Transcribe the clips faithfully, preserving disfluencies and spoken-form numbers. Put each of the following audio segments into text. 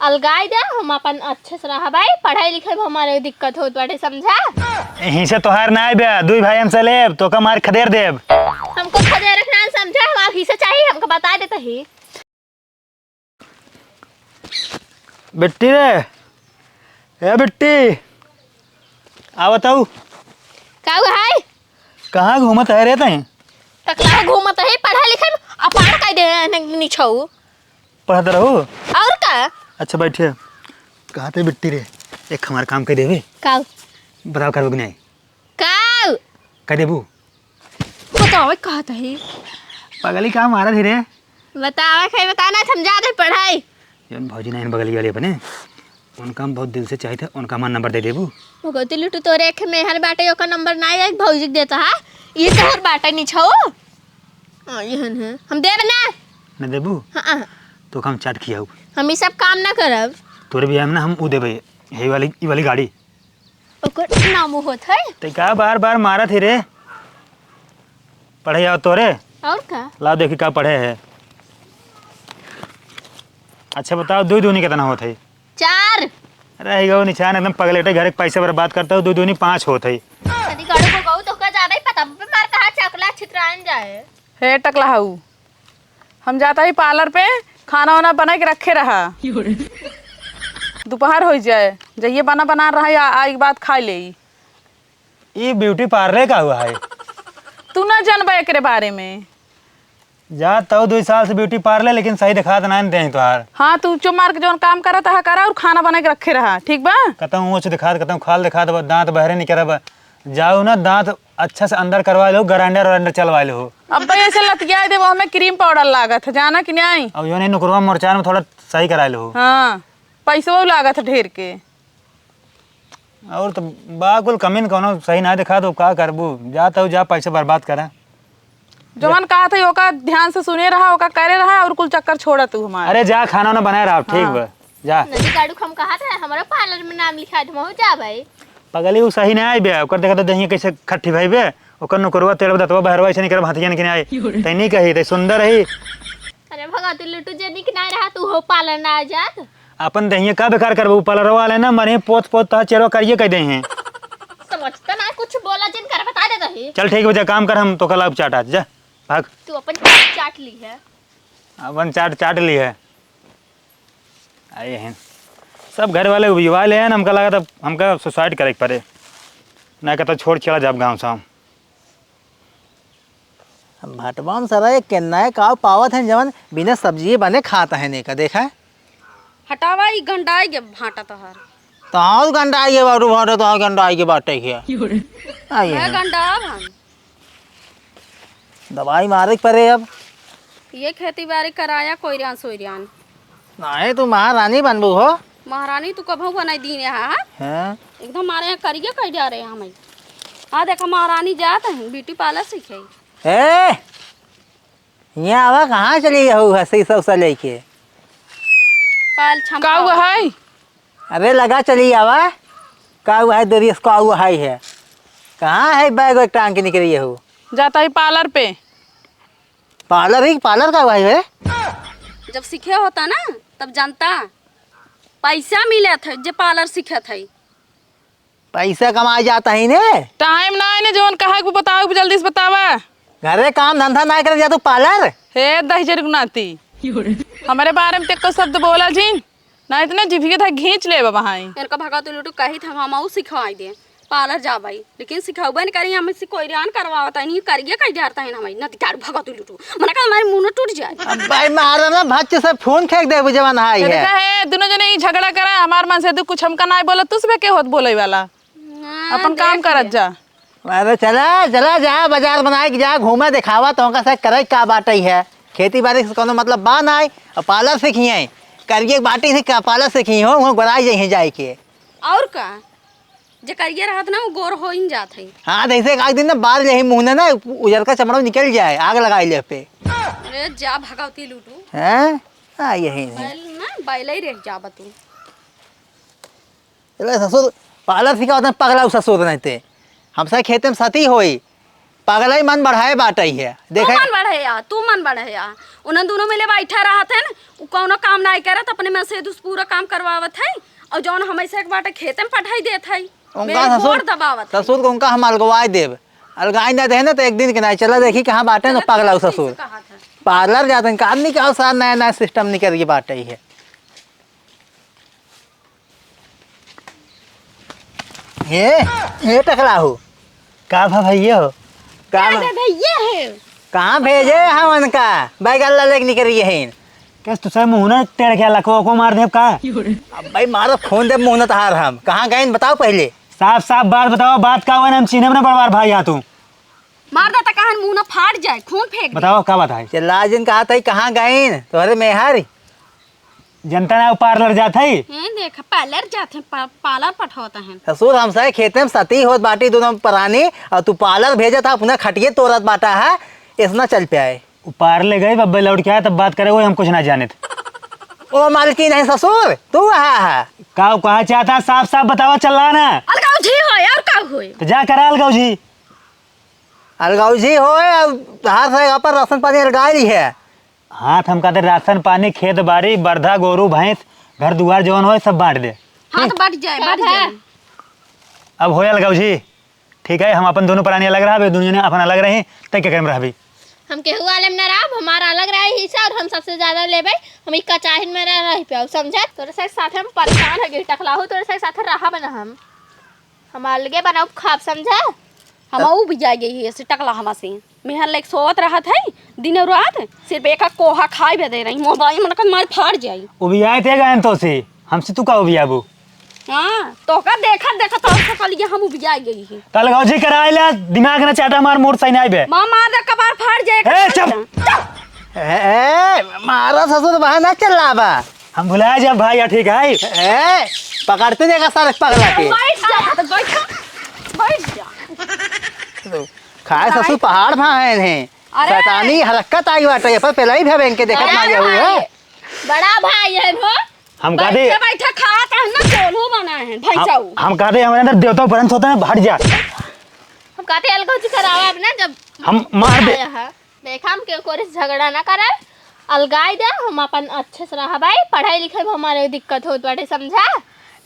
अलगाई दे, हम अपन अच्छे से रहबै, पढ़ाई लिखाई में हमारे दिक्कत होत बाटे, समझा? यहीं से तोहार ना आइबे, दुई भाई हमसे लेब, तो का मार खदेर देब। हमको खदेर रखना है, समझा? हमार हिस्सा चाहिए, हमको बता देता ही। बिट्टी रे, ए बिट्टी, आ बताऊ। का हुआ है? कहाँ घूमत है रे तैं? टकला घूमत है, पढ़ाई लिखाई में अपार कर दे, न-, निछऊ। पढ़त रहू? और का? अच्छा बैठे। कहाँ थे बिट्टी रे, एक हमार काम कर देबे? का? बताओ करबो कि नहीं? का? कर देबू? बताओ, कहाँ थे? पगली का मारा थी रे? बतावे खाई बता ना, हम जाते पढ़ाई। जौन भौजी नहीं बगली वाली अपने, उनका हम बहुत दिल से चाहित है, उनका हमार नंबर दे देबू। भगवती लुटू, तोरे एक मेहर बाटे, ओकर नंबर ना आए, भौजी के देता है। ये तोहर बाटे निछऊ। हाँ, ये हन है। हम देब ना। न देबू? हाँ, हाँ। तो हम चाट खियाऊ। हम ये सब काम ना करब। तोरे बियाह में ना हम ऊ देबे, ये वाली, ये वाली गाड़ी। ओकर नाम होत है। ते का बार बार मारत ही रे? पढ़े आओ तोरे। और का? लाओ देखी का पढ़े है। अच्छा बताओ, दुई दूनी कितना होत है? चार। अरे ही गो निछान, एकदम पगलेटे, घर के पैसे बर्बाद करता हो, दुई दूनी पाँच होत है। कदी गाड़ू को गऊ तो का ज्यादा ही पता, बे मार कहाँ चकला छितरान जाए। हे टकला हऊ, हम जाता ही पार्लर पे, खाना वाना बना के रखे रहा। दोपहर हो जाए, जहिए बना बना रहा या आई के बाद खा ले। ई ब्यूटी पार्लर का हुआ है? तू ना जानबा एकरे बारे में। जा तऊ दुई साल से ब्यूटी पार्लर, लेकिन सही दिखात ना दे तोहार। हाँ, तू चुप मार के जौन काम करत हा करा और खाना बना के रखे रहा, ठीक बा? कतहूँ ऊँच दिखात, कतहूँ खाल दिखात बा, दाँत बहरे निकरब। जाओ ना, दाँत अच्छा से अंदर करवा लो, ग्राइंडर वाइंडर चलवा लो। अब्बे ऐसे लतिया दे, वो हमें क्रीम पाउडर लागत है, जाना कि नहीं? अब यो नहीं, नुकरवा मोरचान में थोड़ा सही करा लो। हाँ, पैसो लागत है ढेर के। और तो बा कुल कमीन, कौनो सही ना दिखा तो का करबू, जा तऊ जा, पैसा बर्बाद करा। जवन कहा था ओका ध्यान से सुने रहा, ओका करे रहा और कुल चक्कर छोड़ा तू हमार। अरे जा, खाना वाना बनाए रहा, ठीक हाँ। बा, जा। नदी गाड़ू हम कहा था, हमारा पार्लर में नाम लिखा दे, महू जा भाई। पगली, उ सही ना आई बे, ओकर देखा तो दहिया कैसे खट्टी भाई बे, ओकर नुकरवा तेल दतवा बहरवा ऐसे नहीं करब, हथिया नहीं आई। तै नहीं कही, तै सुंदर है। अरे भगवती लुटू, जे निक ना रहा, तू हो पार्लर ना आ जात। अपन दहिया का बेकार करबू? पार्लर वाले ना मरे पोत पोत ता चेहरा करिए कह दे हैं। समझता ना कुछ, बोला जिन कर बता देता ही। चल ठीक बा, जा काम कर, हम तो कल अब चाट आज जा, भाग। तू अपन चाट ली है। अपन चाट चाट ली है। आए हैं सब घर वाले उबिवाए ले हैं, हमका लगा था हमका सुसाइड करे के पड़े, ना कहता छोड़ चला जाब गाँव से हम। भटवा में सारा एक केन्ना है, काव पावत है जवन बिना सब्जी बने खात है ने का, देखा है? हटावा, ई गंडाई के भाटा तोहार। तहार गंडाई के बाटू भाटा, तहार गंडाई के बाटे के। आइए मैं ना। गंडाब हम। दवाई मारे के पड़े अब। ये खेती बाड़ी कराया कोई रियान सोई रियान। नाहीं, तू महारानी बनबू हो। महारानी तू कभू बनाई दीने हा, हा? हाँ। एकदम मारे यहाँ करिए कह जा रहे हैं हमें। हाँ, देखा, महारानी जात है, ब्यूटी पार्लर सीखे। ए, यहाँ आवा, कहाँ चली जाऊ हंसी सब से लेके? पाल छमका। का हुआ है? अरे, लगा चली आवा। का हुआ है, देरी से का हुआ है, है? कहाँ है बैग वैग टांग के निकली हो? जाता ही पार्लर पे। पार्लर ही, पार्लर का हुआ है? जब सीखे होता ना, तब जानता। पैसा मिलत है, जे पार्लर सीखत है। पैसा कमाए जाता ही ने। टाइम ना है ने, जौन कहा के बताओ, जल्दी से बतावा। घरे काम धंधा ना करे जा तू पार्लर। हे दहिजर गुनाती, हमरे बारे में ते को शब्द बोला जिन, ना इतने जिभिए था घींच ले बाबा हाई। इनका भगा तू लुटू कही था हम आऊ सिखाई दे पार्लर जा भाई, लेकिन सिखाऊ बन करी हम से कोई रियान करवावता नहीं, करिए कह जाता है ना भाई, ना तिकार भगा तू लुटू, मना का हमारे मुंह न टूट जाए। अब भाई मारा ना भच्च से फोन फेंक दे जवान हाई है। देखा है, दोनों जने ही झगड़ा करा, हमार मन से तू कुछ हमका ना बोला, तुझ पे के होत बोले वाला। हाँ, अपन काम देख करत ले। जा। अरे चला, चला जा, बाजार बनाए के जा, घूमे देखावा, तोहका से करे का बाटे है। खेती बाड़ी से कोनो मतलब बा नाई, और पार्लर सीखिए। करिए बाटी से का पार्लर सीखी हो, वहाँ गोराई जाइए जाए के। और का? जे करिए रहत ना, वो गोर हो ही जात है। हाँ, जैसे एक दिन ना बाल यही मुँह ना, उजर का चमड़ा निकल जाए, आग लगाई ले पे। अरे जा भगवती लूटू। हैं? हाँ, यही नहीं। बैल ना, बैल ही रह जाबा तू। अरे ससुर, पार्लर सिखावत हैं, पगला उ ससुर नहीं ते। हमसे खेते में सती होई, पगलई मन बढ़ाए बाटइ है। तू देखे मन बढ़े या, तू मन बढ़े या। उन्हन दुनो मिले बैठा रहत हैं, उ कौनो काम नाहीं करत, अपने में से दुस पूरा काम करवावत है, और जौन हमेशा के बाटे खेते में पठाई देत है, उनका मेरी ससुर, गोड़ दबावत है। ससुर को उनका हम अलगवाए देब। अलगाई ना देहे ना तो एक दिन के नाहीं, चला देखी कहाँ बाटे ना चला पगला देखी ससुर। कैसे कहा था। पार्लर जाते हैं, का आदमी का साथ नया नया सिस्टम निकल के बाटइ है। हे, हे टकला हो, का भा भइया हो? का का भा-, दे भइया है? कहाँ भेजे हमन का? बैगल्ला लेके निकल रही है। कैस तू सब मुँह ना टेढ़ के लको को मार देब का? अब भाई मारो, खून देब मुँह ना तहार हम। कहाँ गइन बताओ पहिले। साफ साफ बात बताओ, बात का हुआ ना, हम चिन्हब ना बड़वार भाई हा तू। मार देता कहन मुँह ना फाट जाए, खून फेंक दे। बताओ का बात है? चिल्ला जिन कहा था कहाँ गइन तोहरे मेहर? जनता ना पार्लर जात है। हैं, देख, पार्लर जात हैं, पा-, पार्लर पठौत हैं। ससुर, हमसे खेते में सती होत बाटी दोनों परानी, और तू पार्लर भेजत हा, अपना खटिए तोड़त बाटा है, इसना चल पे आए। उ पार्लर गए, बब्बे लौट के आए, तब बात करे, वो हम कुछ ना जानित। ओ मालकिन है ससुर, तू आहा है। का, कहा चाहता है, साफ साफ बतावा, चल रहा ना। अलगाव जी होए, और का होए? तो जा करा अलगाव जी। अलगाव जी होए, और हाथ से अपन राशन पानी अलगाई ली है। हाथ हम कहते राशन पानी, खेत बाड़ी, बरधा, गोरू, भैंस, घर दुआर जौन होए, सब बाँट दे। हाँ, तो बाँट जाए, बाँट जाए। अब होए अलगाव जी, ठीक है, हम अपन दोनों प्राणी अलग रहबे, दुनिया ने अपन अलग रही, तै के में रहबी? हम केहू वाले में ना रहब, हमारा अलग रहे हिस्सा और हम सबसे ज्यादा लेबे, हम ई कचाहिन में ना रह पाऊ, समझा? तोरे से साथ हम परेशान हो गई, टकलाहू तोरे से साथ रहब ना हम। हम अलगे बनाउब खाब, समझा? हम ऊ भी जाए गई है, ऐसे टकला हमा से। मेहर लेके सोवत रहत है, दिनों रात, सिर्फ एक कोहा खाए बदे रही, मोबाइल मन कर मार फाड़ जाई। उबियाए थे गए तो से, हमसे तू का उबियाबू? हाँ, तो का देखत, देखत और सकल ये हम उबिया गई है। तलगौजी कराए ले, दिमाग ना चाटा हमार मोर सही नहीं बे। माँ मार दे, कपार फाड़ जाए। ए, चुप। चुप। ए, ए, मारा ससुर बहाना चल रहा बा। हम भुला जाब भाई, ठीक है? ए, पकड़ते देखा सारे पगला के। बैठ जा, तो बैठ, बैठ जा। खाए ससुर पहाड़ भाए हैं। अरे। शैतानी हरकत आई बाटे, ये पर पहले ही भे इनके देखत अरे ना ये हुए। भाई, बड़ा भाई है हो। हम कहते बैठे बैठे खात है ना, चोलू बना है, भाई हम, जाऊ। हम कहते हमारे अंदर देवता परंत होता है, हट जा। हम कहते अलगौजी करावा अपना, जब हम मार दे। आया है। देखा, हम केहू कोरे से झगड़ा ना करे, अलगाई दे, हम अपन अच्छे से रहबै, पढ़ाई लिखाई में हमारे दिक्कत होत बाटे, समझा?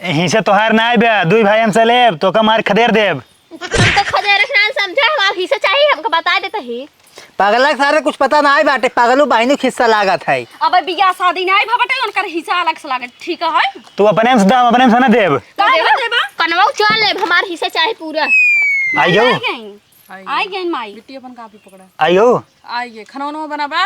यहीं से तोहार ना आइबे, दुई भाई हमसे लेब, तो का मार खदेर देब। हम तो खदेर के ना समझा, हमार हिस्सा चाहिए, हमको बता देते ही। पगला के सारे कुछ पता ना आई बाटे, पगलू बहिनी खिस्सा लागत है। अब बियाह शादी ना आई बाटे, उनकर हिस्सा अलग से लागत, ठीक है? तू अपने से दा, हम अपने से ना देब। का देबा? देबा? कनवा उचल लेब, हमार हिस्सा चाहे पूरा। आई जाऊ। आई गई। आई आई गई माई। बिट्टी अपन कापी पकड़ा। आई हो। आई गए, खाना वाना बनाबा?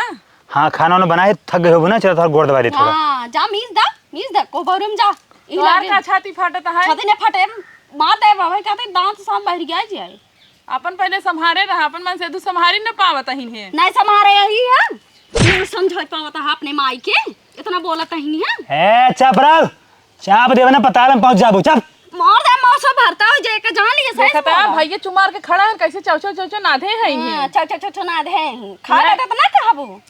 हाँ, खाना वाना बनाए, थक गए हो ना, चलो थोड़ा गोड़ दबा दे थोड़ा। हाँ, जा मीस दा, मीस दा, को बारे में जा। ई तोहार लागे। का छाती फाटत है? छाती ने फटे, मार दे बाबा, कहते दांत साम बाहर गया जाए। अपन पहले संभारे रहा, अपन मन से तू संभारी न पावत ही है। नहीं संभारे यही है, नहीं समझ पावत है अपने माई के, इतना बोलत ही नहीं है। ए, चुप रहो। चाप देवे ना, पताल में पहुंच जाबू, चुप। मार दे, मौसम भरता हो जाए, के जान लिए सही देखता है, बोला। भैया चुमार के खड़ा है, कैसे चौचो चौचो नाधे है हाँ, ये। चौ चौ चौ चौ नाधे है। खा ना। लेते तो ना कहबू,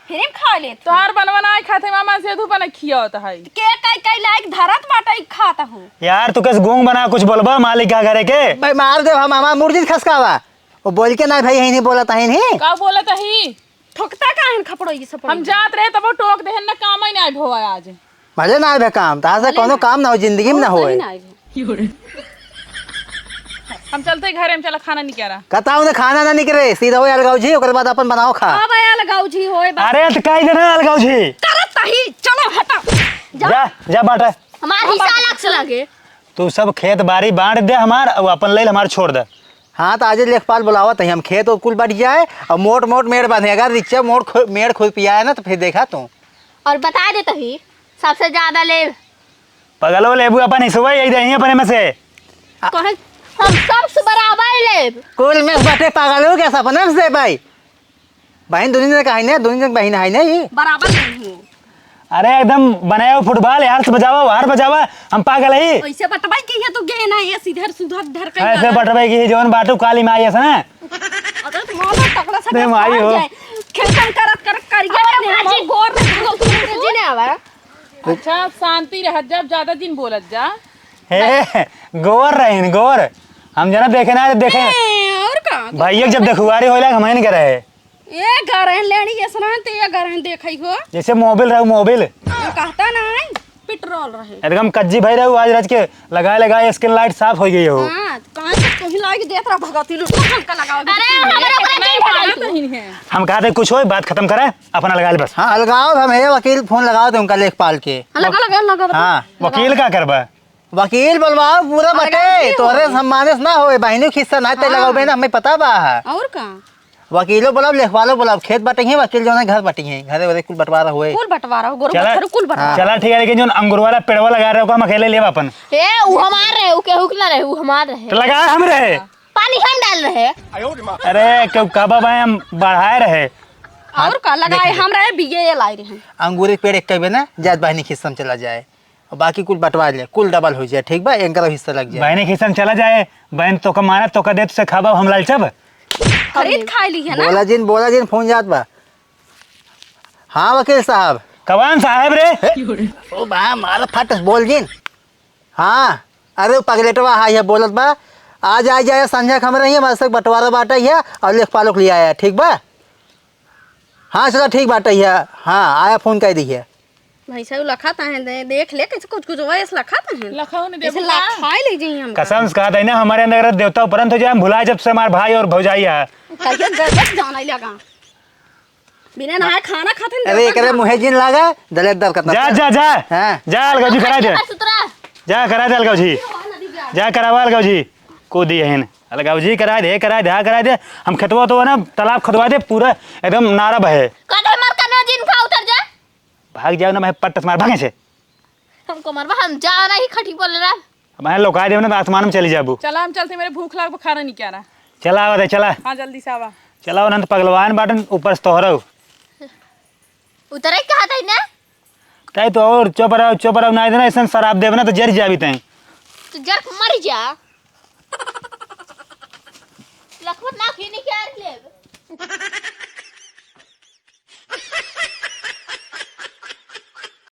फिर हम खा लेते। तोहार बनवा ना खाते, मामा से धूप ना खियावत है। के कई कई लायक धरत बाटे, खात हूँ। यार, तू कैसे गूंग बना, कुछ बोलबा मालिक का करे के? भाई मार दे, हम हमार मुर्जी खसकावा। वो बोल के ना भाई, यही नहीं बोलत है, नहीं। का बोलत है? ठोकता का है खपड़ो ये सब? हम जात रहे तब वो टोक देहन ना, काम ही ना आए भवा आज। भले ना आए काम, तार से भले कोनो ना। काम ना हो, जिंदगी में ना बहुत होए। सही ना आए। हम चलते घरे, हम चला खाना निकारा। कताऊ ने खाना ना निकरे, सीधा हो अलगाऊ जी, ओकर बाद अपन बनाओ खा। अब आया अलगाऊ जी होए बा। अरे तो कही देना अलगाऊ जी। करत ही, चलो हटा। जा। जा, जा बाटा। हमार हिस्सा अलग से लगे। तू सब खेत बारी बांट दे हमार, और अपन ले हमार छोड़ दे। हाँ, तो आज लेखपाल बुलावत है, हम खेत और कुल बट जाए और मोट मोट मेड़ बांधे। अगर रिच्चा मोट खु-, मेड़ खुद पिया है ना, तो फिर देखा तू। और बता दे तो ही, सबसे ज्यादा लेब। पगलो लेबू अपन हिस्सा यही दे अपने में से। कहे, हम सब से बराबर लेब। कुल में बटे पगलो के सपने में से भाई। बहन दुनिया ने कहा है ना, दुनिया ने बहन है ना ये। बराबर नहीं हूँ। अरे एकदम बनाओ फुटबॉल, यार से बजावा, बाहर बजावा, हम पागल है। ऐसे बटवाई की है तू गे ना, ये सीधर सुधर धर के ऐसे बटवाई की है, जौन बाटू काली माई ऐसा ना। अरे तुम्हारा टकला से दे माई हो। खेलन करत करत करिए अब ने, हम बाजी। गोर में जी ने आवा। अच्छा, शांति रह, जब ज्यादा दिन बोलत जा। हे, गोर रहीन, गोर। हम जना देखे ना, देखे। ए, और कट्टा। भाई, एक जब देखुआरी होइला, हम नहीं करे। ए, गरहन लेनी, ये सुनान ते ये गरहन देखई हो। जैसे मोबिल रहू, मोबिल। वो कहता नहीं, पेट्रोल रहे। एकदम कज्जी भाई रहू, आज रात के लगाए लगाए स्किन लाइट साफ हो गई हो। हाँ, कहाँ से कहीं लाइट देत रहा भगवती लोग, हमका लगाओ। अरे, हमारे ऊपर नहीं लगाई तू। हम कहा थे कुछ होई, बात खत्म करे, अपना लगा ले बस। हाँ, अलगाओ, हम है वकील, फोन लगाओ थे उनका लेखपाल के। हाँ, लगा, लगा, लगा, लगा। हाँ। वकील का करबा? वकील बोलवाओ, पूरा अरे बटे, नहीं, तोहरे नहीं। सम्माने से ना होए, बहिनी खिस्सा ना ते हाँ। लगाओबे ना, हमें पता बा है। और का? वकीलो बोलाओ, लेखवालो बोलाओ, खेत बटे हैं, वकील जो है घर बटे हैं, घरे वरे कुल बंटवारा हुए। कुल बंटवारा हो, गोरू चला, बछरू कुल बंटवारा। हाँ। चला ठीक है, लेकिन जो अंगूर वाला पेड़वा लगा रहे हो, हम अकेले लेब अपन। ए, उ हमार रहे, उ केहू के ना रहे, उ हमार रहे। तो लगाए हम रहे। पानी हम डाल रहे। अरे, केहू कहबा भाई हम बढ़ाए रहे। और का लगाए देख ले। हम रहे, बीए लाए रहे। अंगूर के पेड़ एक कहबे ना, जात बहिनी खिस्सा में चला जाए। और बाकी कुल बंटवा ले, कुल डबल हो जाए, ठीक बा? इनका हिस्सा लग जाए। बहने खिसन चला जाए, बहन तोका मारब, तोका देब, तुसे खाबा, हम लालचब। खरीद खाए ली है ना? बोला जिन, बोला जिन, फोन जात बा। हाँ वकील साहब। कवान साहब रे? ओ बा, मारा फट से बोल जिन। हाँ, अरे वो पगलेटवा हा, ये बोलत बा, आज आ जाए संझा के हमरे ही, हमारे से बंटवारा बाटा है और लेखपालो के लिए आया, ठीक बा? हाँ चला ठीक बाटे है, हाँ आया फोन कर दी है। भाई साहब लखत हैं, दे-, देख ले कैसे कुछ कुछ वैसे लखत हैं। लखाओ ने कैसे देबू का? लखाए ले जाई हम। कसम से कहत है ना, हमारे अंदर अगर देवता उपरंत हो जाए, हम भुला जब से हमारे भाई और भौजाई है। कहिए दर्द जान आई लगा। बिना नहाए खाना खाते हैं, अरे दर्द एकरे ना। मुहे जिन लागा, दलेत दर कतना जा, कर। जा, जा। हाँ। जा, अलगौजी करा दे। सुतरा। जा, करा दे अलगौजी। जा, करावा अलगौजी। कूदी हन। अलगौजी करा दे, करा दे, हाँ, करा दे। हम खेतवा तो ना, तालाब खोदवा दे, पूरा एकदम नारा बहे। कदे मर कनो जिन खा उतर जा। भाग जाओ ना, मैं पट्ट से मार, भागे से। हमको मरबा, हम जा रही खटी बोल रहा। अब मैं लोकाई देव ना तो आसमान में चली जाबू। चला, हम चलते, मेरे भूख लाग, खाना नहीं क्या रहा। चला, आवत है, चला। हाँ, जल्दी से आवा। चला, उन्हन तो पगलवान बाटन, ऊपर से तोहरो। उतरे कहा था ना? तै तो और चुप रहो, चुप रहो, ना देना, ऐसा शराब देव ना तो जर जाबी तै। तो जर मर जा। लखपत ना खीनी क्या लेब?